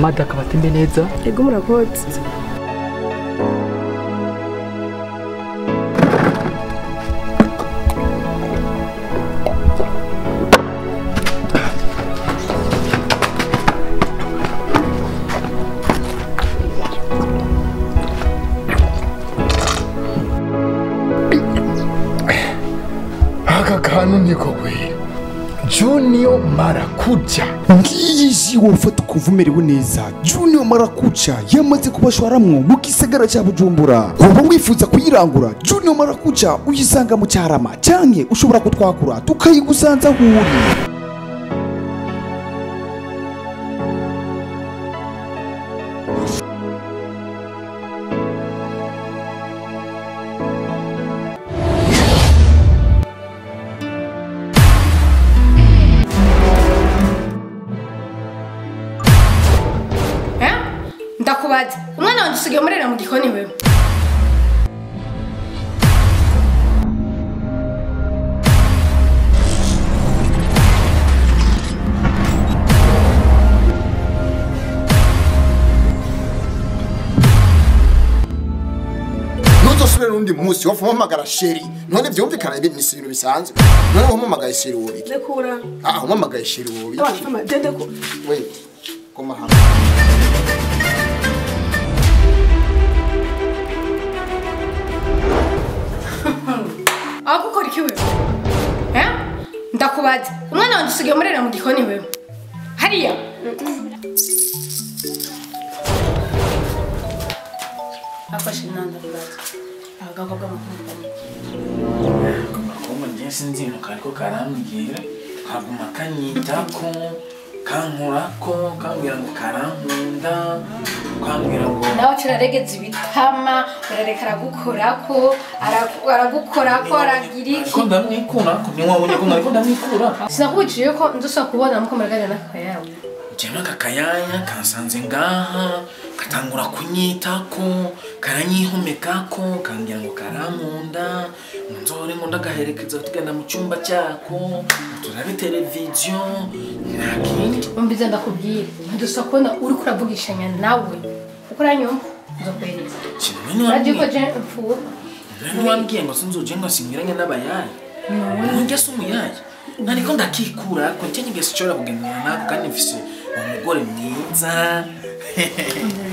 Mada kabatembe neza. Ego murakoze. Junior Marakuja ngiyi wofata kuvumerewe neza. Junior Marakuja yamaze kubashwaramwo mu gisagara cya Bujumbura. Woba wifuza kuyirangura Junior Marakuja uyisanga mu Cyarama canke ushobora kutwakura tukayigusanza huri. Ndakubaza umwana wanje usigaye umurera mu gikoni wewe. Ntuzosubire n'undi munsi wo kumpamagara chéri. None vyumvikana ibi ni ibintu bisanzwe. None umpamagaye chéri wowe iki? Ndekura. Ah, umpamagaye chéri wowe iki? Ndekura. Wait. Koma hano. Akukora iki wewe? Eh? Ndakubaza umwana wanje usigaye umurera mu gikoni wewe. Hariya. Afashe nanda kubaza. Agakobwa mukundanye. Koma nje sinzi nuko karambwira kaguma kanyitako kankurako kambwira ngo karankunda kambwira ngo nawe curaregeza ibitama urareka aragukorako aragukorako aragira iki ko ndamwikura ko ntiwabonye ko nariko ndamwikura. Sinakubujije ko nzosubira kubona muko muraganira n'akakayawe. Jewe akakayaya kansanze ngaha katangura kunyitako karanyihomekako kambwira ngo karankunda nzore ngo ndagaherekeza tugenda mu cyumba cyako turabe televiziyo nta kindi. Umbiza ndakubwira ntidusubira kubona uriko uravugishanya nawe uko uranyumva nzokwereka. Urazi ko je mfuwe ntiwambwiye ngo sinzoje ngo sinyuranye n'abayaya ntunge se umuyaya nariko ndakikura ko nje nyigese nshobora kugendana nako kandi mfise umugore mwiza.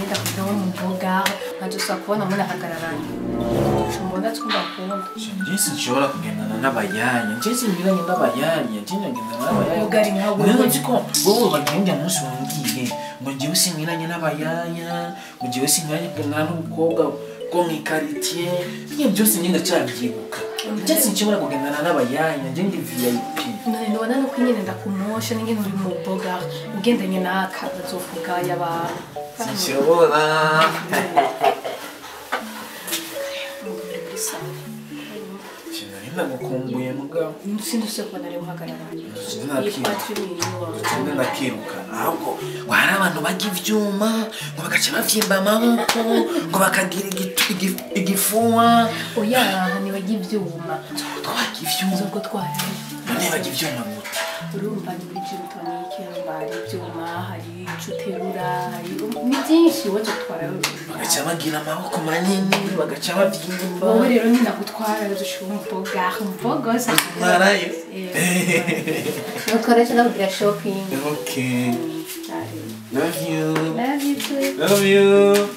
Ndakubwira wo muvuga ntadusubira kubona munahagararanye mbona twumva akunda. Nje sinshobora kugendana n'abayaya nje sinyuranye n'abayaya nje ngendana n'abayaya ubugari nka wewe nzi ko wowe bagenda umunsi wambwiye ngo njyewe sinyuranye n'abayaya ngo njyewe sinyuranye n'umukobwa bwo mu ikaritiye ibyo byose njye ndacyabyibuka. Nje sinshobora kugendana n'abayaya nje ndi VIP. None nubona nuko nyine ndakumosha n'ingene uri mu boga ugendanye n'aka bazovugaya abantu. Sinshobora. Ndagukumbuye mugabo. Sinduse kubona rero muhagararanye. Ndakirukana ndakirukana ahubwo ngo hari abantu bajya ivyuma ngo bagaca bavyimba amaboko ngo bakagira igifuwa. Oya ntibajya ivyuma. Twajya ivyuma. Nzobwo twari. None bajya ivyuma gute? Urumva ni muri gym tonic hari ivyuma hari ico uterura hari ni byinshi wowe gutwara. Bagaca bagira amaboko manini bagaca bavyimba. Wowe rero ni nagutwara uzoshira umuboga umuboga Mwarayo. Nukoresha ndakugira shopping. Okay. Love you. Love you too. Love you.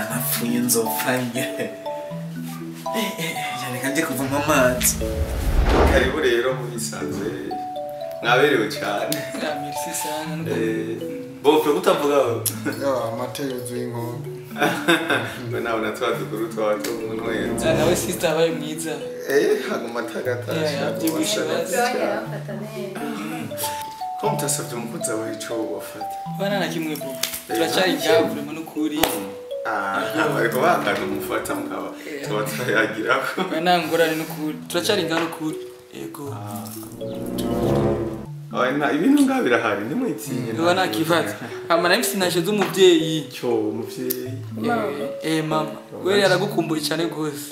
Napfuye nzopfanye. Reka nje kuvoma amazi. Karibu rero mubisanzwe mwaberewe cyane. Merci sana. Bofe kutavuga wewe. Ya amata yuzuye inkombe. Mbe nawe natwa dukuru twawe umuntu wenze. Nawe sister abaye mwiza. Haguma tagatasha. Ko mutasavye umukunzi wawe ico wafata? Bana na kimwe bro. Turacyari ngaho vraiment n'ukuri. Bariko bakanga umufata mukaba tuba turayagirako. Bana ngorane n'ukuri. Turacyari ngaho n'ukuri. Yego. Oya ibintu ngaho birahari ntimwitinye. Bana kifata. Hama na msi nashe z'umuvyeyi. Cyo umuvyeyi. Mama. Wewe yaragukumbuye cyane gose.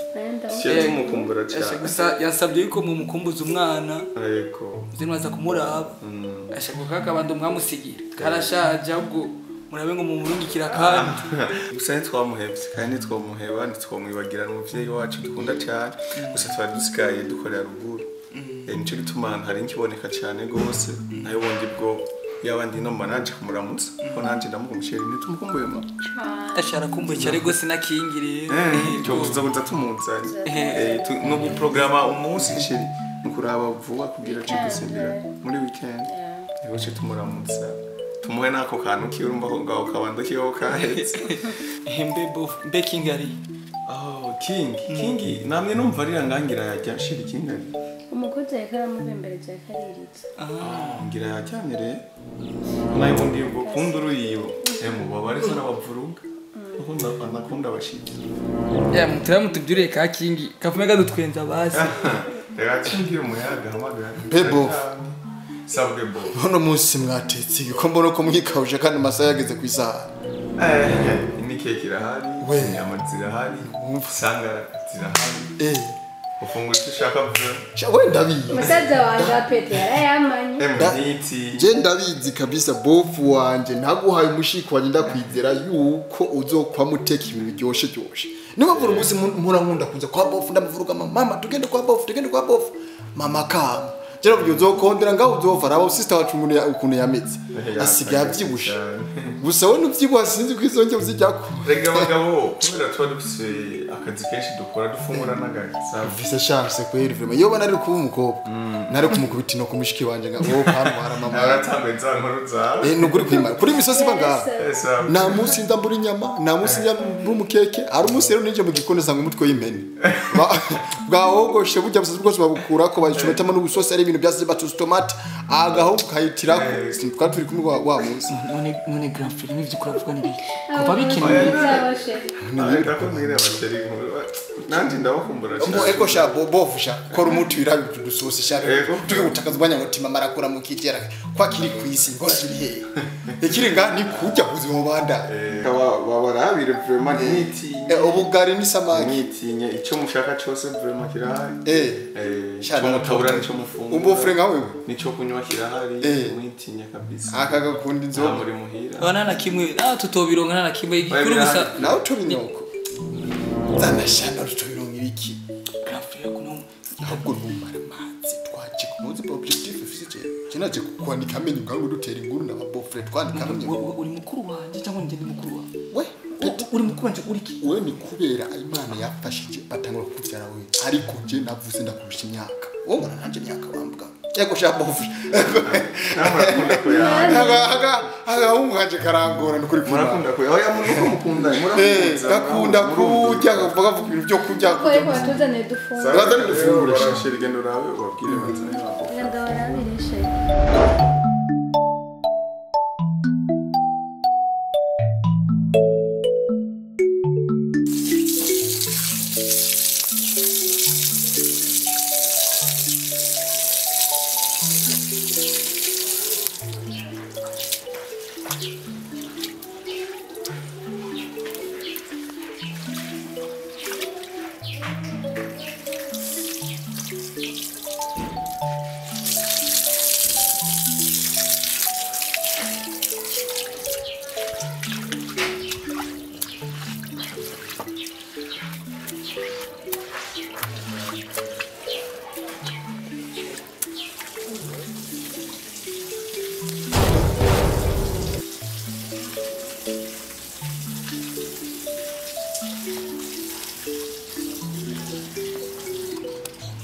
Siyo tumukumbura cyane. Gusa yansabye yuko mumukumbuza umwana. Yego. Uzi kumuraba. Ashaka kakabando mwamusigira. Karashaje ahubwo murabe ngo mumurungikira kandi. Gusa ntitwamuhevye kandi ntitwamuheba ntitwamwibagira n'umuvyeyi wacu dukunda cyane. Gusa twari dusigaye dukorera ruguru. Nico gituma ahantu hari nkiboneka cyane gose nayo bundi bwo yabandi no manaje kumuramutsa ko nanje ndamukumusheri ntitumukumbuye ma. Ashara kumbuye cyane gose nakingiriye. Cyo kuza tumuzanye. No guprograma umunsi sheri nukuraba vuba kugira cyo gusimbira muri weekend. Niho cyo tumuramutsa. Tumuhe nako kantu kiurumba ko ngaho kabando kiyo kahetse. Mbe King ari. Oh King, King namwe numva ari rangangira yajya sheri King ari. Umukozi yakaramubembereje akariritse. Ngira yacyamye re. Nayo bundi ubwo kunduru yiyo. Emu baba ari so nabavuruga. Ukunda anakunda bashitsi. Ya mutira mutubyuriye ka King kavume gadutwenza basi. Reka King umuyaga hamagara. Bebo. Sabwe bo. None munsi mwatetse ko mbona ko mwikawuje kandi amasaha yageze ku isaha. Imikeke irahari, inyama zirahari, sanga zirahari. Ufungura icyo ushaka vuba. We ndabizi. Musaza wanje apete yarayamanye. Je ndabizi kabisa bofu wanje ntaguhaye umushiko wanje ndakwizera yuko uzokwa muteka ibintu biryoshe ryoshe. Niba mvura umunsi mpora nkunda kuza kwa bofu ndamuvuruga mama tugende kwa bofu tugende kwa bofu mama kama. Jero uzokondera ngaho uzovara abo sister wacu ukuntu yameze asigaye avyibushe gusa we nuvyibuha sinzi ko izonge uzijyako. Rega bagabo kubera tuba dufise akazi kenshi dukora dufungura n'agazi vise chance kweri vraiment yoba nari kuba umukobwa nari kumukubita no kumushiki wanje nga wowe kwantwara mama naratambe nza nkuru zawe nuguri kwimara kuri imisozi bangaha nta munsi nda mbura inyama nta munsi nda mbura umukeke hari umunsi rero ninje mu gikoni nsanga umutwe w'impene bwawogoshe burya busozi bwose babukurako bayicometamo n'ubusosi ari ibintu byasize batuzi tomate agaho kayitirako twari turi kumwe wa munsi none grand frère n'ivyo kuravuga n'ibiki kuva bikenewe nanje ndabakumbura cyane eko sha bofu sha kora umuti wirabi tudusosi sha tukigutakaza umwanya ngo tima marakura mu kijera kwa kiri kwisi ngora kiri he ikiri nga ni kujya kuzima banda babarabire vraiment ntitinye ubugari ni samaki ntitinye icyo mushaka cyose vraiment kirahari sha mutabura nico mufungura umbofre nka wewe nico kunywa kirahari mwitinye kabisa akagakunda inzoga muri muhira bana na kimwe tutobironka na kimwe igikuru gusa nawe tubinyoko zanashana tubironka ibiki ahubwo numara amazi twaje kumuzi objectif ufise je naje kukwanika amenyo ngango dutera inguru na babofre twandika amenyo. Uri mukuru wanje cyangwa njye ndi mukuru wawe? We uri mukuru wanje uri ki? We ni kubera Imana yafashije batangura kukuvyara we ariko nje navuze ndakurusha imyaka wowe mbona nanje imyaka wambwa yego sha bofre namurakunda ko yawe agahungu kanje karangora nukuri murakunda ko oya munuko mukunda murakunza gakunda kurya kavuga vuga ibintu byo kurya ko ariko batuzaniye dufungura bazane dufungura sheri gendo rawe ubabwire bazane ndabarabire sheri.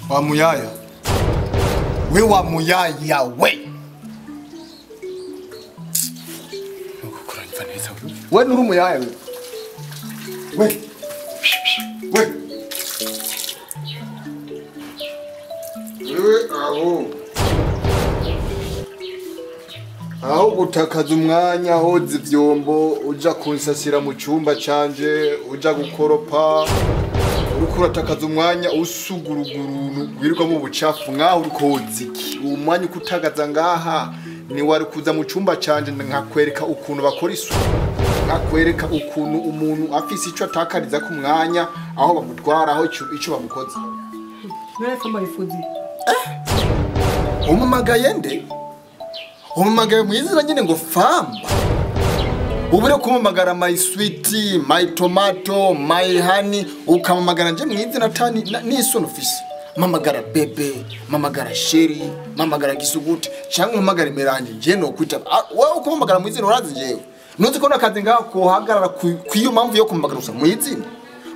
Wa muyaya we wa muyaya we we nuri umuyaya we we we aho aho gutakaza umwanya hoza ivyombo uja kunsasira mu cyumba canje uja gukoropa uriko uratakaza umwanya usuguruguru wirirwamo ubucafu nkaho uriko woza iki uwo mwanya uko utagaza ngaha ni wari kuza mu cyumba canje nkakwereka ukuntu bakora isuku nkakwereka ukuntu umuntu afise ico atakariza ku mwanya Aho bamutwara aho ico bamukoze. None famba bifuzi. Umumagaye nde? Umumagaye mwizina nyine ngo famba. Ubure kumumagara my sweetie, my tomato, my honey, ukamumagara nje mwizina tani n'isoni ufise. Mamagara bebe, mamagara sheri, mamagara gisuguti, cyangwa umamagara imeranje nje no kwita. Wewe ukumamagara mwizina urazi jewe. Ntuzi ko nakazi ngaho kuhagarara kwiyo mpamvu yo kumamagara gusa mwizina.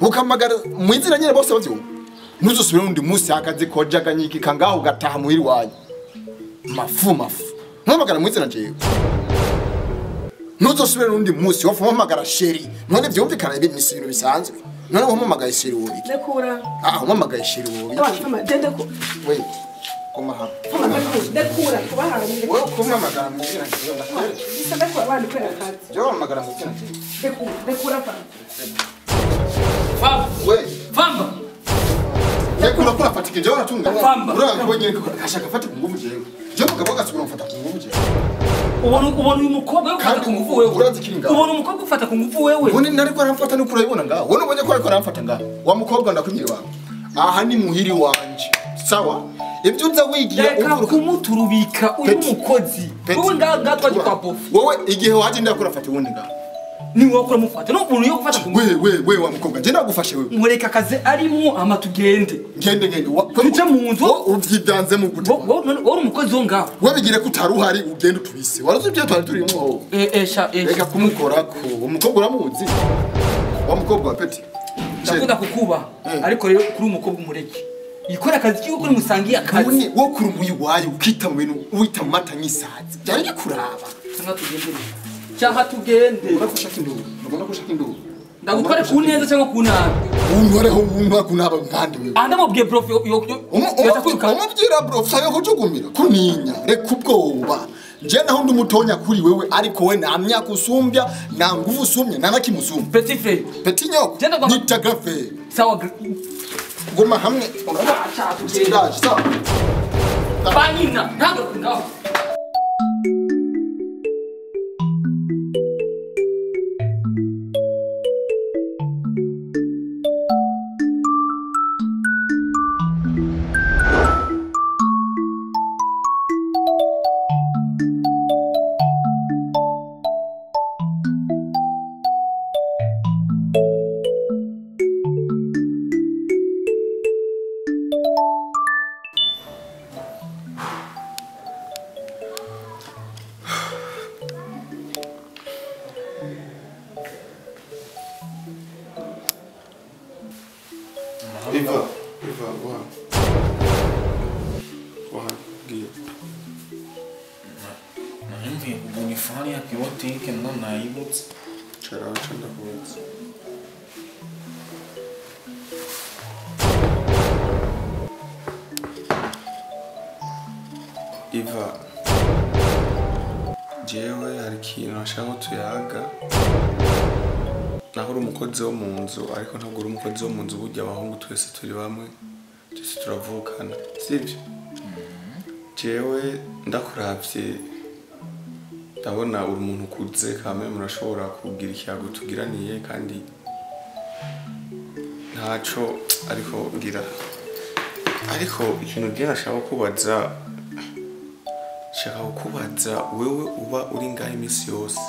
Ukamagara mwizina nyine bose bavyumva. Ntuzosubire undi munsi akazi kojaganyiki kangaho ugataha muhiri wanyu. Mafu mafu. Mamagara mwizina jewe. Ntuzosubire undi munsi wofu mamagara sheri. None vyumvikana ibi ibintu bisanzwe. None wamamagaye sheri wowe. Ndekura. Ah, wamamagaye sheri wowe. Fama ndeko. We. Koma hapa. Fama ndekura kubahara ndekura. Wewe kumamagara mwizina jewe ndakwereka. Bisa ndekura abandi kwera kazi. Jewe wamamagara mwizina jewe. Ndekura, ndekura fama. Famba. We. Famba. Ndekura kura fatike jewe uratunga. Famba. Urabonye kashaka fata ku nguvu jewe. Jewe mugabo gasubira mfata ku nguvu jewe. Ubona uyu mukobwa ufata ku nguvu wewe. Ubona umukobwa ufata ku nguvu wewe. Ubone nariko aramfata no kurayibona ngaho. Ubone ubonye ko ariko aramfata ngaho. Wa mukobwa ndakunyira wawe. Aha ni muhiri wanje. Sawa? Ibyo uza wigira uvuruka kumuturubika uyu mukozi. Wowe ngaho twaje kwa bofu. Wowe igihe waje ndakura fata ubundi ngaho. Ni wowe ukora mufata. No ubuntu yo gufata ku nguvu. We wa mukobwa je ndagufashe wewe. Mureka akazi arimo ama tugende. Ngende tuje mu nzu. Uvyidanze mu gute. Wowe uri umukozi wo ngaho. Wewe bigire ko utaruhari ugende utubise. Waruzi ibyo twari turimo. Sha Reka kumukorako. Umukobwa uramuzi. Wa mukobwa wa Peti. Ndakunda kukuba. Ariko rero kuri umukobwa umureke. Ikora akazi kiyo kuri musangiye akazi. None wo kuri umuyi wayo ukita mu bintu wita mata nkisazi. Byari bikuraba. Cyangwa tugende. Cyangwa tugende. Urakushaka induru. Urabona ko ushaka induru. Ndagutware ku neza cyangwa ku nabi. Unkoreho wumva ku naba nkandi wewe. Ah ndamubwiye prof yo umubwira prof sayo kujugumira kuninya reka ubwoba. Nje naho ndi umutonya kuri wewe ariko we nta myaka usumbya nta nguvu usumye nta nakimusumbya. Petit frère. Petit nyoko. Nita grafe. Sawa goma hamwe. Ndaje sawa. Banyina ntabwo ngaho. Iva, wa. Giye. Mvuye kugura ifani ya kibotike none nayibutse. Cara aca ndakubatse. Iva, jewe hari ikintu nashaka ko tuyaga. Naho uri umukozi wo mu nzu ariko ntabwo uri umukozi wo mu nzu burya abahungu twese turi bamwe twese turavukana sibyo? Jewe ndakuravye ndabona uri umuntu ukuze kame murashobora kugira ikiyago tugiraniye kandi ntaco ariko ngira ariko ikintu je nashaka kubaza wewe uba uri ngaho imisi yose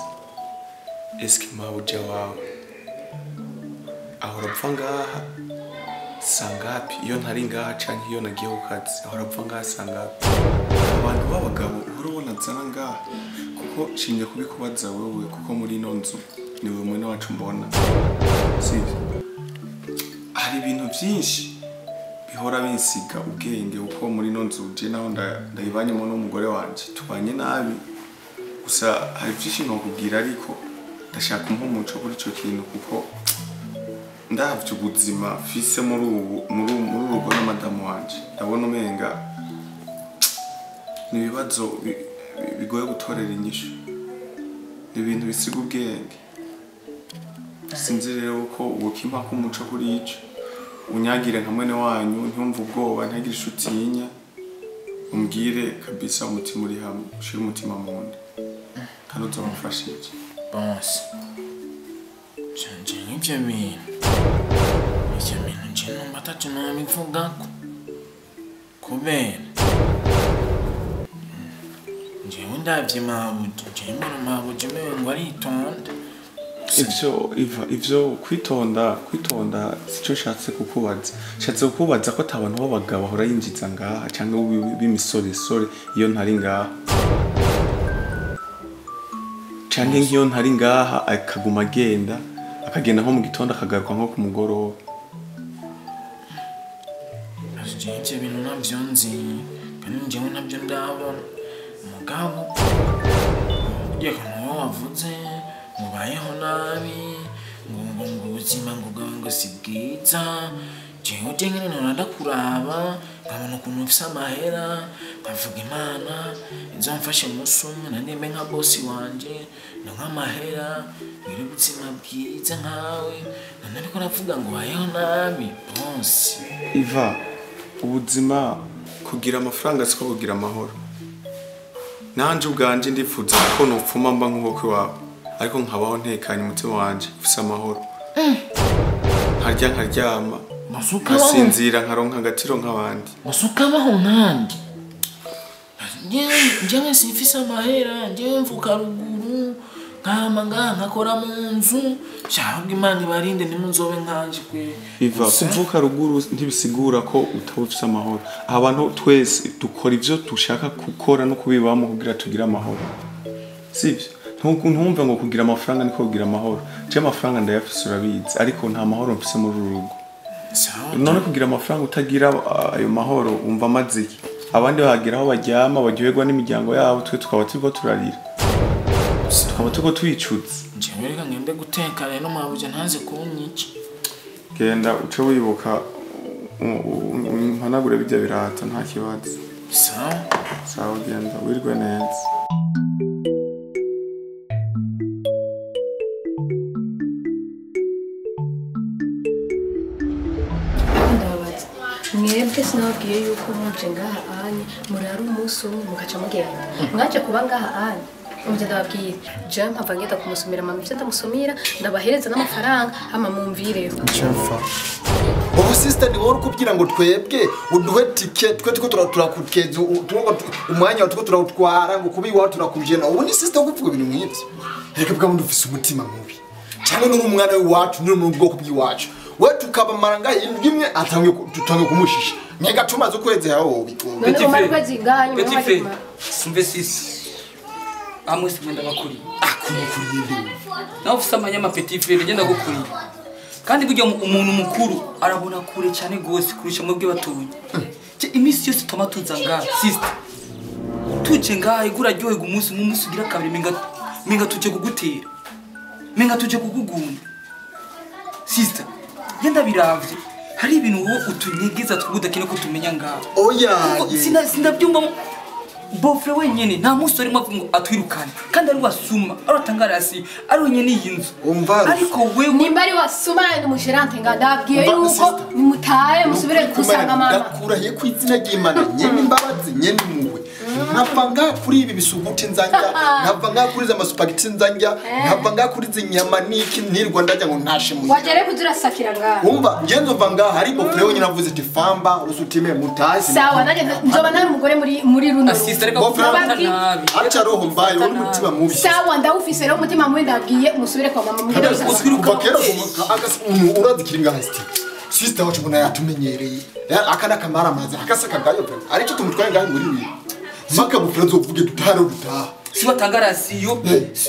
eske mabuja wawe ahora apfa ngaha sangapi iyo ntari ngaha canke iyo nagiye ku kazi ahora apfa ngaha sangapi abantu b'abagabo uhora ubona nzana ngaha kuko nshingiye kubikubaza wewe kuko muri ino nzu ni wewe mwene wacu mbona sivyo hari ibintu byinshi bihora binsiga ubwenge kuko muri ino nzu je naho ndayibanyemo n'umugore wanje tubanye nabi gusa hari byinshi nkokubwira ariko ndashaka umpa umuco kuri ico kintu kuko ndavye ubuzima mfise muri urugo na madamu wanje ndabona umenga ni ibibazo bigoye gutorera inyishu ni ibintu bisiga ubwenge sinzi rero ko wokimpa ko umuco kuri ico unyagire nka mwene wanyu ntiwumve ubwoba ntagire ico utinya umbwire kabisa umutima uri hamwe ushire umutima mu nda kandi uzamufasha iki Bonse. Canje nk'ivyo bintu. Ivyo bintu nje numva ataco nobivugako kubera njewe ndavye mabuja njewe mbona mabuja umewe ngo aritonda. Ivyo Iva, ivyo kwitonda sico nshatse kukubaza. Nshatse kukubaza ko ata bantu b'abagabo bahora yinjiza ngaha canke b'imisoresore iyo ntari ngaha. Canke nk'iyo ntari ngaha akaguma agenda, akagenda nko mu gitondo akagaruka nko ku mugoroba. Jewe ivyo bintu navyo nzi, kandi njewe navyo ndabona. Mugabo reka nuwo wavuze mubayeho nabi, ngo ubuzima ngo si bwiza. Jewe je nyene nora ndakuraba nkabona ukuntu ufise amahera, nkavuga Imana izomfashe umunsi umwe nanje mbe nka bosi wanje, ndonke amahera ngire ubuzima bwiza nkawe. None ariko aravuga ngo ubayeho nabi bosi. Iva, ubuzima kugira amafaranga siko kugira amahoro. Nanje ubwanje ndifuza ko nopfuma mba nk'uko iwawe, ariko nkabaho ntekanye umutima wanje ufise amahoro. Nkarya nkaryama, nkasinzira nkaronka agatiro nk'abandi. Ukabaho nkandi. Njyewe simfise amahera, njyewe mvuka ruguru, nkama ngaha nkakora mu nzu. Ahubwo Imana ibarinde ntimuzobe nkanje kwe. Iva, kuvuka ruguru ntibisigura ko utaba ufise amahoro. Abantu twese dukora ivyo dushaka gukora no kubibamo kugira tugire amahoro. Sivyo? Ntumve ngo kugira amafaranga niko kugira amahoro. Je amafaranga ndayafise urabizi, ariko nta mahoro mfise muri uru rugo. None kugira amafaranga utagira ayo mahoro umva amaziki. Abandi bahagera aho baryama baryoherwa n'imiryango yabo, twe tukaba turiko turarira. Tukaba turiko twicutse. Jewe reka ngende guteka rero mabuja ntaze kunyica. Genda uce wibuka umpanagure bijya birata nta kibazo. Sawa. Sawa, genda wirwe neza. Mwebwe sinababwiye yuko muje ngaha anye murara umunsi umwe mugaca mugenda. Mwaje kuba ngaha anye umvye ndababwiye je mpava ngenda kumusumira mama ivyo ndamusumira ndabahereza n'amafaranga hama mumvireho. Chemfa. Ubu sister ni wowe ukubwira ngo twebwe uduhe ticket twe tuko turakukeza umwanya tuko turawutwara ngo kubi iwawe turakujena. Ubu ni sister kuvuga ibintu nk'ivyo. Reka bwa muntu ufise umutima mubi. Cyangwa n'uri umwana w'iwacu n'uri mu bwoko bw'iwacu. We tukabamara ngahe indwi imwe atangiye tutangiye kumushisha. Mega tumaze ukwezi hawo. None umara ukwezi ngaha nyuma Petit frère, umve sisi. Amwe simenda bakuri. Akumukuriye ndi. Nawe ufise amanyama petit frère ngenda gukuriye. Kandi burya umuntu mukuru arabona kure cyane gose kurusha mwebwe batuye. Je imisi yose toma tuza ngaha sister. Tuje ngaha igura ryoherwa umunsi umwe umunsi ugira kabiri menga tuje kugutera. Menga tuje kugugunda. Sister, genda biravye. Hari ibintu wowe utunyegeza twubudakene ko tumenya ngaha. Oya. Sinabyumva bofre wenyene nta munsi arimo avuga ngo atwirukane kandi ari wasuma ari atangarasi ari wenyene iyi nzu. Ariko wewe nimba ari wasuma ndi musherante nga ndabwiye yuko nimutaye musubire kusanga mama. Ndakurahiye ku izina ry'Imana nyene imbabazi nyene impuhwe. Nkava ngaha kuri ibi bisuguti nzanja, nkava ngaha kuri za masupageti nzanja, nkava ngaha kuri izi nyama niki nirwa ndajya ngo ntashe muhira. Wagere kuzurasakira ngaha. Umva nje nzova ngaha hari bofre wenyene avuze ati famba rusutime mutaye. Sawa nanjye nzoba nari umugore muri runo. Acha roho mbayo uri mutima mubi. Sawa ndawufise rero umutima mubi ndabwiye musubire kwa mama muhira. Kuva kera urazikiri ngaha sister wacu mbona yatumenyereye. Akana kamara amazi akasaka gayo pe. Aricyo tumutwaye ngaha muri wiwe. Maka bufrezo uvuge dutaro dutaha. Si watangarasiyo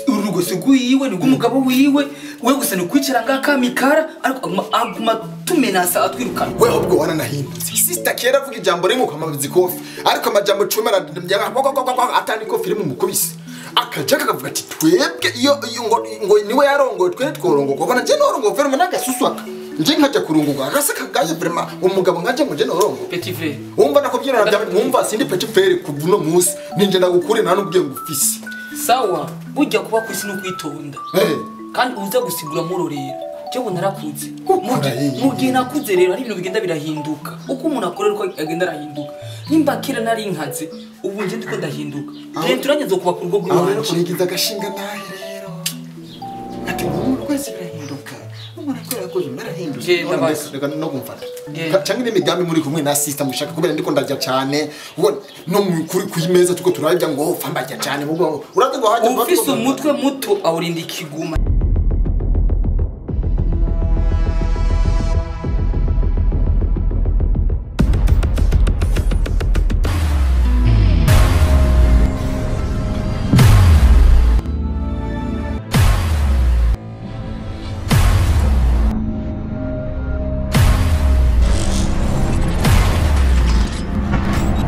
urugo siguyiwe ni gumugabo wiwe we gusa ni kwicara ngaka mikara ariko aguma tumenasa atwirukana. We ahubwo waranahindutse. Sister kera avuga ijambo rimwe ukamabiza ikofi ariko amajambo 10 arademya atani kofi rimwe mukubise. Akaja kakavuga ati twebwe iyo ngo niwe yarongoye twe tworongoka bana je norongo vraiment nagasuswaka. Nje nkaja kurunguka agasaka gaye vraiment umugabo nkaje ngo je norongo. Petit frère. Wumva nakubyina na wumva sindi petit frère kuva uno munsi ninje ndagukure nta nubwiye ngo ufise. Sawa burya kuba kwisi no kwitonda. Kandi uza gusigura murorera. Jewe narakuze. Mugihe nakuze rero hari ibintu bigenda birahinduka. Uko umuntu akorera uko agenda arahinduka. Nimba kera nari nkaze ubu nje ndiko ndahinduka. Rero turanyenzo kuba ku rugo rw'iwanje. Aho kurigiza agashinga nahe rero. Ati ubu kwezi birahinduka. Genda basi. Reka no kumfata. Genda. Canke n'imigambi muri kumwe na sister mushaka kubera ndiko ndarya cane, ubwo no kuri kuyimeza tuko turarya ngo famba rya cane, ubwo urazi ngo hajya Ufise umutwe muto awurinda ikiguma.